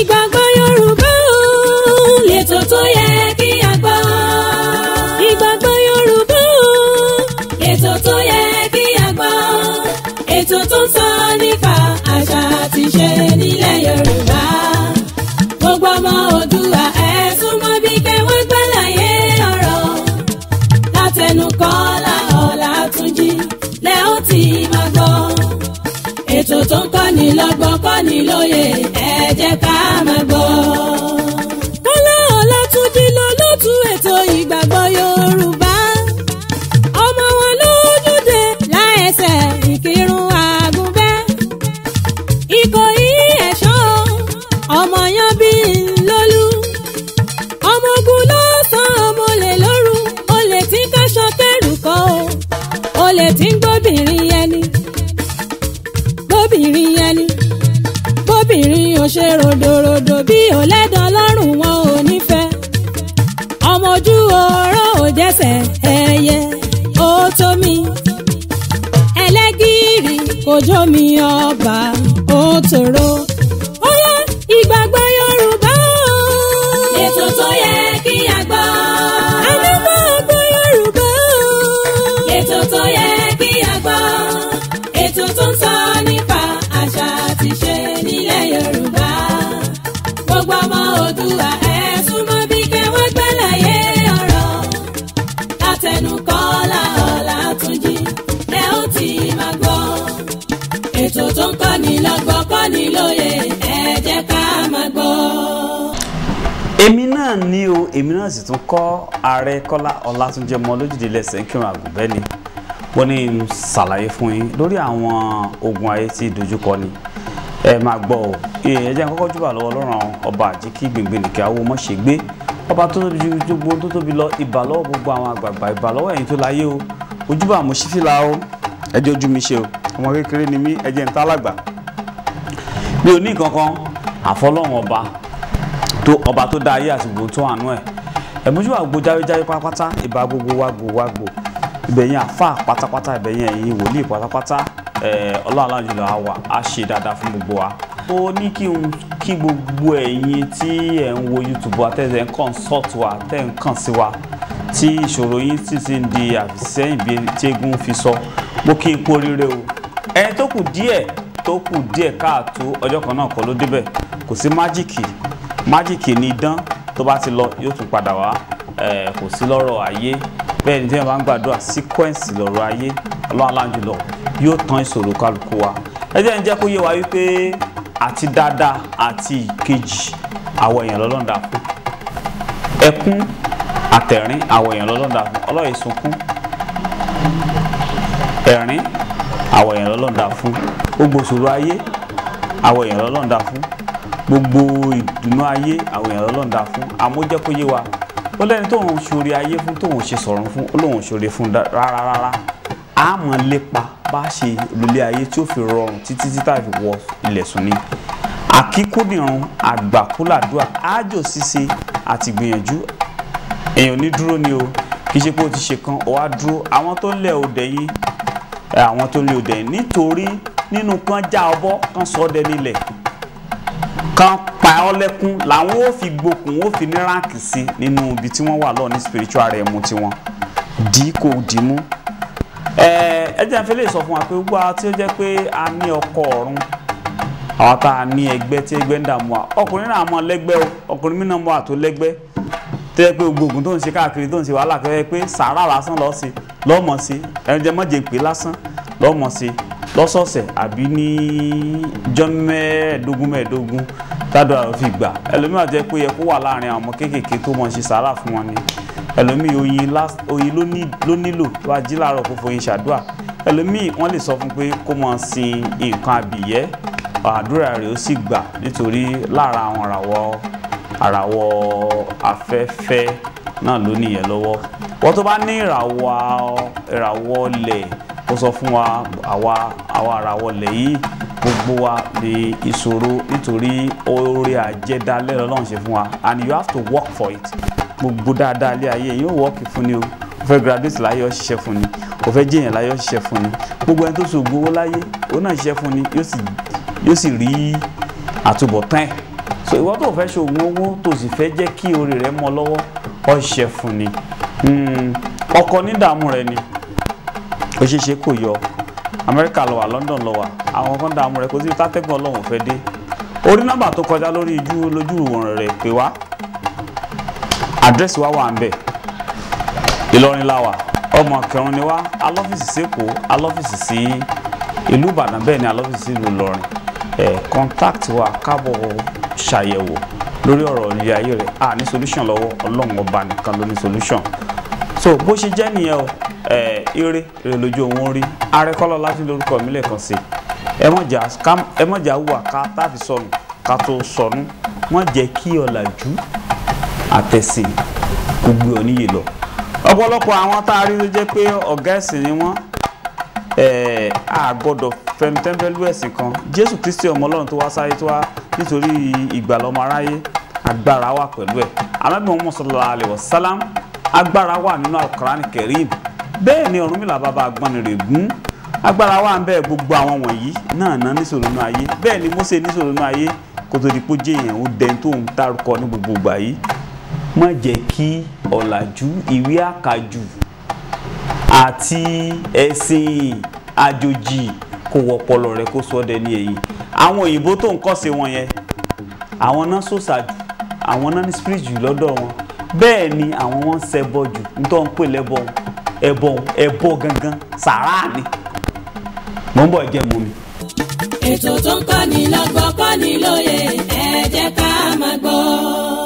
Ìgbàgbọ́ Yorùbá o, lètò tó yẹ kí a gbọ́. Ìgbàgbọ́ Yorùbá o, ètò tó yẹ kí a gbọ́. Ètò tó ń sọ nípa àṣà àti ìṣe nílẹ̀ Yorùbá. Gbogbo ọmọ Oòduà ẹ súnmọ́ bí kẹwọ́n gbàlàyé ọ̀rọ̀. Látẹnu Kọ́lá Ọlátúnjí lẹ ó ti máa gbọ́. Ètò tó ń kọ́ni lọ́gbọ́n kọ́ni lóye, ẹ jẹ́ ká máa gbọ́. Kọ́lá Ọlátúnjí lolótú ètò Ìgbàgbọ́ Yorùbá. Ọmọ wọn lójúde láẹsẹ̀ Ìkìrun Àgùnbẹ́. Ìkòyí ẹ̀ṣọ́ ọmọ yan bí ńlọ́lú. Ọmọ ogun ló sàn ọmọ olè lóru, olè tí ń káṣọ kẹrù kọ́ o. Olè tí ń gbóbìnrin ẹni, gbóbìnrin ẹni, bóbìnrin ò ṣe ròdòròdò bí òlẹ́dàn lọ́rùn wọn ò nífẹ̀ẹ́. Ọmọ ojú ọ̀rọ̀ ò jẹ́sẹ̀ ẹyẹ ó tó mi. Ẹlẹ́gìrì kò jó mi ọba ó tòrò. Ó yá, Ìgbàgbọ́ Yorùbá o, ètò tó yẹ kí a gbọ́. Ẹni máa gbọ́ Yorùbá o, ètò tó yẹ kí a gbọ́. Ètò tó ń sọ nípa àṣà àti ìṣe nílẹ̀ Yorùbá. Gbogbo ọmọ Oòduà ẹ súnmọ́ bí kẹwọ́n gbàlàyé ọ̀rọ̀. Látẹnu Kọ́lá Ọlátúnjí lẹ ó ti máa gbọ́. Ètò tó ń kọ́ni lọ́gbọ́n kọ́ni lóye, ẹ jẹ́ ká máa gbọ́. Èmi náà ní o, èmi náà sì tún kọ́ ààrẹ Kọ́lá Ọlátúnjí ọmọ Olójúde lẹ́sẹ̀ Kírun Àgùnbẹ́ ni. Wọ́n ní n ṣàlàyé fún yín lórí àwọn ogun ayé tí dojúkọ ni. Ẹ máa gbọ́ o. Ẹ jẹ́ n kọ́kọ́ júbà lọ́wọ́ Ọlọ́run ọba àjíkí gbìngbìn nìkẹ́ àwọn ọmọ ṣègbé. Ọba tó tóbi ju gbogbo tó tóbi lọ, ìbà lọ́wọ́ gbogbo àwọn àgbààgbà, ìbà lọ́wọ́ ẹ̀yin tó láyé o. Ojúbà mo ṣí fìlà o. Ẹ jẹ́ ojú mi ṣe o. Ọmọ kékeré ni mí, ẹ jẹ́ n tálágbà. Mi ò ní nǹkan kan àfọlọ́run ọba tó ọba tó dá ayé àti gbogbo tó àánú ẹ̀. Ẹ̀mójú àgbo jáwéjáwé pátápátá, ìbà gbogbo wàgbò wàgbò, ìbẹ̀yìn àfà pátápátá, ìbẹ̀yìn ẹ̀yìn wòlíì pátápátá. Ọlọ́run aláǹjùlọ àwà á ṣe dáadáa fún gbogbo wa. Ó ní kí n kí gbogbo ẹ̀yin tí ẹ̀ ń wo YouTube wa, tẹ́ ẹ̀ ń consult wa, tẹ́ ẹ̀ ń kàn sí wa, tí ìṣòro yín sì ti ń di àfisẹ́yìn bí tí eégún fi sọ. Mo kí n kú oríire o. Ẹni tó kù díẹ̀ tó kù díẹ̀ káàtó, ọjọ́ kan náà kọ́ ló débẹ̀. Kò sí magic, magic ní idán tó bá ti lọ yóò tún padà wá. Kò sí lọ́rọ̀ ayé bẹ́ẹ̀ ni. Tí wọ́n bá ń gbàdúrà, sequence lọ́rọ̀ ayé. Ọlọ́run aláǹjùlọ yóò tán ìṣòro kálukú wa. Ẹ jẹ́ ń jẹ́ kó yé wa wípé àti dáadáa àti ìkejì, àwọn èèyàn lọ́lọ́run dá fún. Ẹkún àtẹ̀rín, àwọn èèyàn lọ́lọ́run dá fún. Ọlọ́run sunkún ẹ̀rín, àwọn èèyàn lọ́lọ́run dá fún. Gbogbo ìṣòro ayé, àwọn èèyàn lọ́lọ́run dá fún. Gbogbo ìdùnnú ayé, àwọn èèyàn lọ́lọ́run dá fún. Àmọ́ jẹ́ kó yé wa, ó lẹ́ni tóun ṣoore ayé fún, tóun ṣe sọ̀rọ̀ fún, ó lóun ṣoore fún rárá rárá. A mọ̀ lépa bá ṣe lólé ayé tí ó fi rọrùn títí títà fi wọ ilẹ̀ sùn ni. Àkíkúnìrun àgbàkúlàdúà, ájò ṣíṣe àti gbìyànjú, èèyàn ní dúró ni o. Kì í ṣe pé o ti ṣe kan o wá dúró. Àwọn tó ń lẹ̀ òdẹ yín, àwọn tó ń lé òdẹ yín, nítorí nínú kan já ọbọ kan sọ ọ́ dẹni ilẹ̀ kan pa ọ́ lẹ́kún, làwọn ò fi gbókun, ó fi ní rank sí nínú ibi tí wọ́n wà lọ ní spiritual realm tiwọn. Dí kò dì mú. Ẹ jẹ́ àfẹ́ lè sọ fún wa pé gbogbo àwọn tí ó jẹ́ pé a ní ọkọ ọ̀run, àwọn tá a ní ẹgbẹ́ tí ẹgbẹ́ ń dààmú wa, ọkùnrin náà mọ lẹ́gbẹ́ o. Ọkùnrin mi náà mọ àtó lẹ́gbẹ́ tó yẹ pé gbogbo oògùn tó ń ṣe káàkiri, tó ń ṣe wàhálà, tó yẹ pé sàárà lásán lọ́ọ́ sí lọ́mọ sí ẹni jẹ́ mọ́jẹ̀ pé lásán lọ́mọ sí lọ́sọ̀ọ̀sẹ̀ àbí ní jọ́ 15 mẹ́ẹ̀ẹ́dógún tádùn àrò fi gbà. Ẹlòmíràn jẹ́ pé yẹ kó wà láàrin àwọn ọmọ kéékèèké tó mọ̀ ṣe sàárà fún wọn ni. Ẹlòmíì, oyin oyin ló nílò, tó bá jí láàárọ̀ kó foyin ṣàdúrà. Ẹlòmíì, wọ́n lè sọ fún pé kó mọ̀ sin nǹkan àbìyẹ́, àdúrà rẹ̀ ó sì gbà, nítorí lára àwọn àràwọ̀ afẹ́fẹ́ náà ló nìyẹn lọ́wọ́. Wọ́n tó bá ní ìràwọ̀ ilẹ̀, ó sọ fún wa, àwa àràwọ̀ ilẹ̀ yìí, gbogbo wa ní ìṣòro, nítorí oore àjẹdálẹ́ lọ́lọ́run ṣe fún wa, and you have to work for it. Gbogbo dáadáa ilé ayé yóò work fún ni o. O fẹ́ graduate láyé, ó ṣiṣẹ́ fún ni. O fẹ́ jẹ́yàn láyé, ó ṣiṣẹ́ fún ni. Gbogbo ẹni tó ṣògùn owó láyé, òun náà ṣiṣẹ́ fún ni, yóò sì rí àtúbọ̀tán ẹ̀. So ìwọ tó fẹ́ ṣe oògùn owó tó sì fẹ́ jẹ́ kí orí rẹ mọ́ lọ́wọ́, ọ̀ṣẹ̀ fún ni. Ọkọ ní dààmú rẹ ni, ó ṣeé ṣe kò yọ. Amẹ́ríkà ló wà, London ló wà, àwọn kan dààmú rẹ, kò sí tátẹ́gùn Ọlọ́run fẹ́ dé. Orí nọ́mbà tó kọjá lórí ijú lójú ìwòran rẹ pè wá, àdírẹ́sì wa wà ń bẹ̀. Ìlọrin la wà, ọmọ kẹrin ni wá, alọ́fíìsì sẹ́kọ̀ọ́, alọ́fíìsì sí ìlú Ìbàdàn, bẹ́ẹ̀ ni alọ́fíìsì sí ìlú Ìlọrin. Contact wa kábọ̀ ṣàyẹ̀wò lórí ọ̀rọ̀ ilé ayé rẹ̀. A ní solution lọ́wọ́, Ọlọ́run ọba nìkan ló ní solution. So bó ṣe jẹ́ nìyẹn o. Eré eré lójú òun rí. Arẹ́kọ́lọ́ láti lórúkọ mi lẹ́ẹ̀kan sí. Ẹ mọ̀jà wà ká táfi sọnù ká tó sọnù. Wọ́n jẹ́ kí ọ̀làjú àtẹ̀sìn kò gbé ọ níyì lọ. Ọ̀pọ̀lọpọ̀ àwọn tá a rí ló jẹ́ pé ọ̀gá ẹ̀sìn ni wọ́n. A gbọ́dọ̀ fẹnutẹ́ńbẹ́lú ẹ̀sìn kan. Jésù Kristi ọmọ Ọlọ́run tó wá sáyé tó wá nítorí ìgbàlà ọmọ aráyé, agbára wà pẹ̀lú ẹ̀. Ànábì Muhammad sallallahu alaihi wasallam, agbára wà nínú Al-Qur'an Karim. Bẹ́ẹ̀ ni Ọ̀rúnmìlà bàbá Àgbọnnìrègún, agbára wà ń bẹ́ẹ̀. Gbogbo àwọn wọ̀nyí náà ná níṣòro nínú ayé. Bẹ́ẹ̀ ni Mósè níṣòro nínú ayé kó tó di pé jẹ́ èèyàn ó dẹni tó ń dárúkọ ní gbogbo ìgbà yìí. Má jẹ́ kí ọ̀làjú, ìwé àkàjù àti ẹ̀sìn àjòjì kó wọpọlọ rẹ kó sọ ọ́ dẹni ẹ̀yìn. Àwọn òyìnbó tó ń kọ́sẹ̀ wọn yẹn, àwọn náà sòsà jù, àwọn náà ní spirit jù lọ́dọ̀ wọn. Bẹ́ẹ̀ ni àwọn wọn ń ṣẹbọ jù, nítorí wọn ń pè lẹ́bọ ẹbọ ẹbọ gangan sàrà ni. Mò ń bọ̀, jẹ́ mú mi. Ètò tó ń kọ́ni lọ́gbọ́n kọ́ni lóye, ẹ jẹ́ ká máa gbọ́.